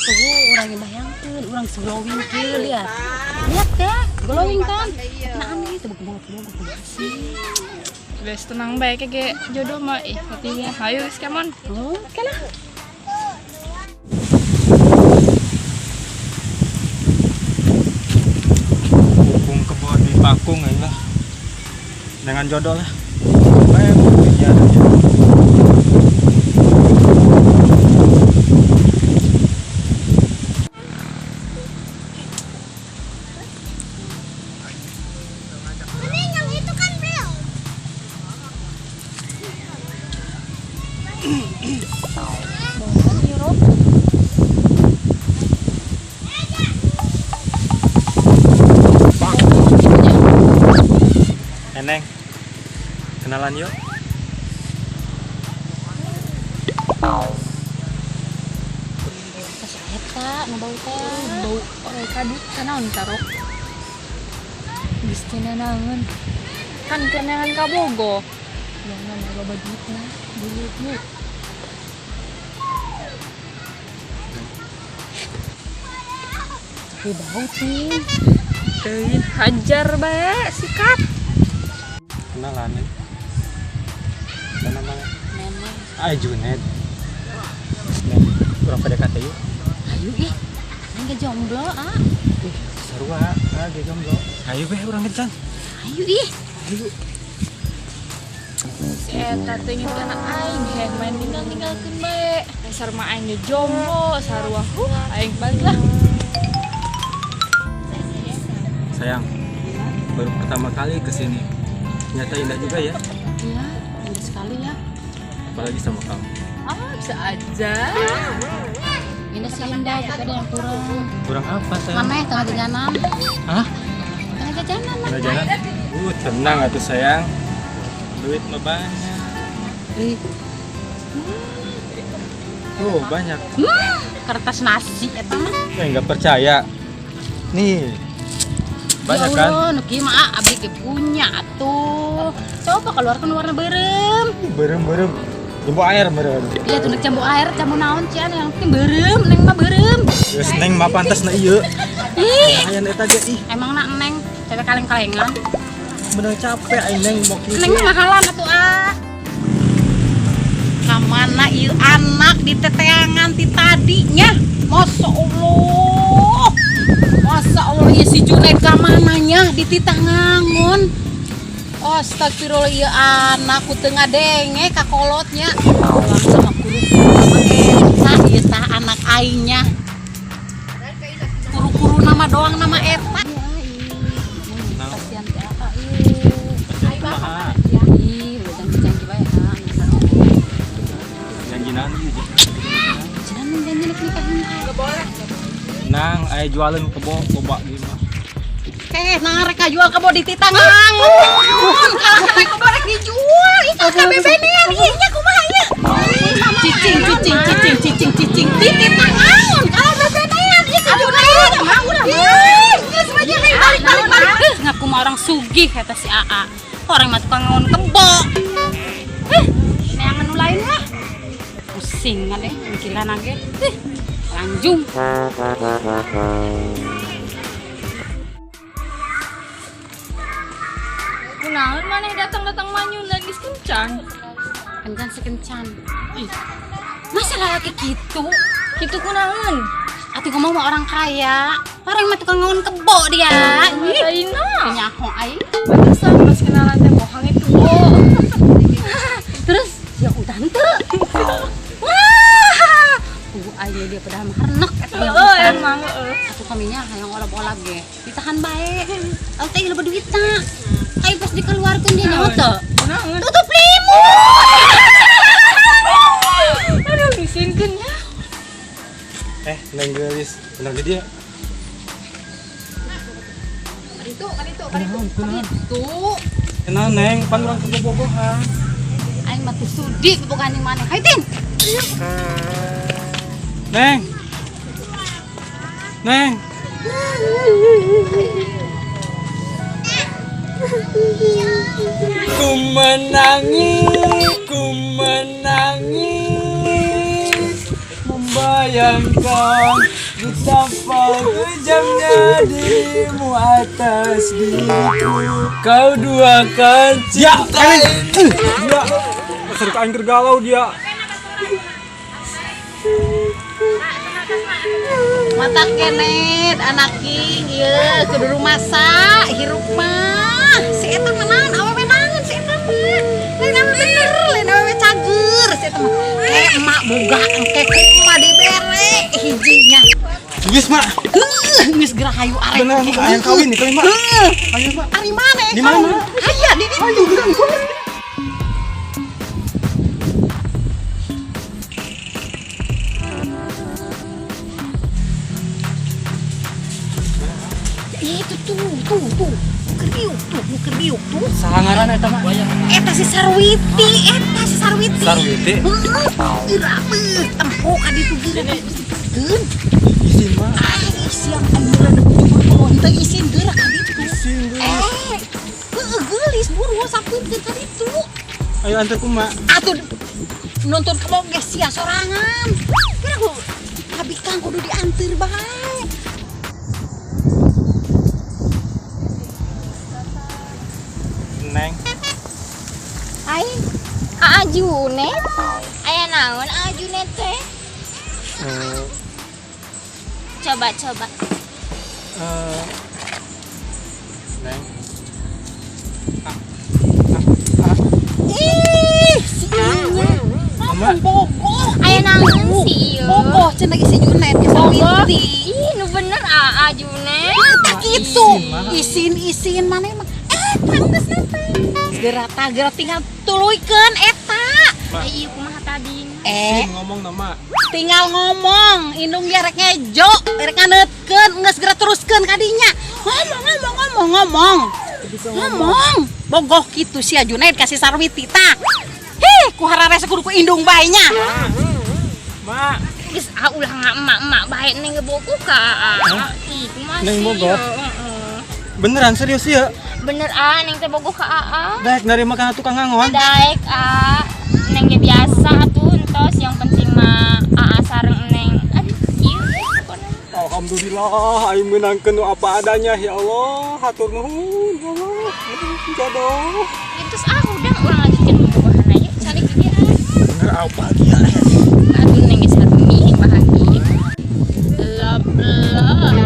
Tuh, urang yang bayangkeun, urang glowing kieu, lihat. Lihat ya, glowing kan. Nah, aneh itu bogo-bogo sih. Wes tenang bae ge jodoh mah ih hatimu. Hayu geus kemon. Oh, oke lah. Kukung kebo di pakung aja lah. Dengan jodoh lah. Baik, ya, ya. Ini yang itu kan Bel. Kan Europe. Neneng, kenalan yuk. Terus eta nu bau teh. Bau oleh kadut kanaon tarok. Geus teu nanaon. Kan keur neangan ka Bogo. Jangan loba duitna, duit yuk. Tapi bau sih. Teuing hajar bae sikat. Kenalan ya. Dan namanya Neneng. Ay Junet. Neng, kurang PDKT yuk. Ayo ih. Neng ge jomblo, ah. Ih, seru ah, ah ge jomblo. Ayo beh urang kencan. Ayo ih. Ayo. Si eta teh ngin kana aing heh main tinggal-tinggalkeun bae. Dasar mah aing ge jomblo sarua. Aing balik lah. Sayang, baru pertama kali kesini. Ternyata indah juga ya, Iya, indah sekali ya. apalagi sama kamu. Ah, bisa aja. Indah sih indah, tapi ada yang kurang. Kurang apa sayang? Mana tengah jajanan? Hah? Tengah jajanan lah. Tengah jalan? Tenang atuh sayang. Duit mah banyak. Ih, Tuh, banyak. Kertas nasi eta mah. Eh, nggak percaya. Nih. Banyak ya kan? Allah, nu kieu mah ah, abdi ge punya atuh. Coba keluarkan warna beureum. Berem-berem. Jembo air berem. Iya tuh jambu air, jambu naon cian yang penting beureum, neng mah beureum. Geus neng mah pantes na ieu. Ih, Lumayan eta ge ih. emang nak neng cewek kaleng-kalengan. Bener capek aing neng mau kieu. Neng mah mahalan atuh ah. Kamana ieu anak di teteangan ti tadinya? Masya Allah. Masya Allah ieu si Junaid kamananya di titah ngangun. Astagfirullah ieu anak ku teu ngadenge ka kolotnya. Pulang sama kuru-kuru nama eta ieu tah anak aingnya. Kuru-kuru nama doang nama eta. Nah. Kasihan teh apa ieu. Pasien kumaha? Ih, udah janji-janji bae ah. Janji naon ieu? Jangan janji nek nikahin aing. Nang aya jualan kebo loba ieu mah. Eh, nah rek jual kebo di titah ngangun. Kalah kana kebo rek dijual. Ih, ka bebenean ieu nya kumaha ieu? Cicing cicing cicing cicing cicing di titah ngangun. Kalah bebenean ieu si Junaid. Ih, geus mah balik balik balik. Ngaku mah orang sugih eta si AA. Orang mah tukang ngangun kebo. Eh, neangan nu lain lah. Pusing deh mikiran ge. Ih, lanjung. Kunaon maneh datang-datang manyun dan geus kencan. Kencan sekencan. Ih, Masa laki gitu? kitu kunaon? Atuh ngomong mah orang kaya. Orang mah tukang ngangun kebo dia. Ih, Aina. nyaho aing. Pantesan pas kenalan teh bohong itu kebo. Terus ya udah henteu. Wah. Aing dia pada mah renek eta yang Heeh, utang. emang heeh. Atuh kaminya hayang olab-olab ge. Ditahan bae. Tau teh loba duitna. Aing pas dikeluarkeun dia nyaho teu. Kunaon? Tutup limut. Aduh, disinkeun ya. Eh, neng geulis. Bener di dia. Itu kan itu kan itu. Itu. Kenal neng, pan urang kebo bobogohan. Aing mah teu sudi bobogohan jeung maneh. Hayu Tin. Neng. Neng. Ku menangis, ku menangis, membayangkan Bayangkan betapa kejamnya dirimu atas diriku. Kau duakan cinta ini. Dia pasar aing keur galau dia. Mata kenet anak king ieu kudu rumasa hirup mah. Si eta mah naon awewe naon si eta mah. Lain awewe bener, lain awewe cager si eta mah. Eh emak boga engke ku emak dibere hijinya. Geus, Mak. Heuh, geus geura hayu arek. Bener, Mak. Hayang kawin nih, kawin, Mak. Heuh. Ayo, Mak. Ari mana? Di mana? Aya di ditu. Ya, itu tuh, tuh, tuh. Kerdiuk tuh, nu kerdiuk tuh. Saha ngaran eta, Mak? Eta si Sarwiti, eta si Sarwiti. Sarwiti? Heeh. Geura beuh, tempo ka ditu geura dituturkeun. Isin, Mak. Ah, siang ayeuna buru henteu isin geura ka ditu. Isin, geus. Eh, heueuh geulis buru sampeurkeun ka ditu. Ayo antar ku, Mak. Atuh nonton kebo ge sia sorangan. Kira ku kabikang kudu dianteur bae. Neng. Ai, Aa Junet. Aya naon Aa Junet teh? Coba coba. Neng. Ih, si ieu. Mama. Bogoh. Aya naon si ieu? Bogoh cenah si Junet ke Bogoh. Sarwiti. Ih, nu bener Aa Junet. Tak gitu. Isin-isin mana emang. Eta geus nete. Geura tah geura tinggal tuluykeun eta. Mak. Ieu kumaha tadi? Eh, Isin ngomong na, Mak. Tinggal ngomong, indung dia rek ngejo, rek nganeutkeun, geus geura teruskeun ka dinya. Ngomong, ngomong, ngomong, ngomong. Ngomong. Bogoh kitu sia Junaid kasih Sarwiti tah. Hih, ku hararese kudu ku indung bae nya. Mak. Geus ah ulah emak-emak bae neng bogoh ka Aa. Ih, kumaha Neng sih, bogoh? ya? Heeh. Beneran serius ya? Bener ah, neng teh bogoh ka Aa. Daek nerima kana tukang ngangon. Daek ah. Neng ge biasa atuh entos yang penting mah Aa sareng neng. Aduh, ieu pokona. Alhamdulillah, aing meunangkeun nu apa adanya ya Allah. Hatur nuhun ya Allah. Jodoh. Ya, terus ah udah urang lanjutkeun bobogohan aja. Cari ke dia. Bener ah bahagia. Aduh neng geus resmi bahagia. Love love.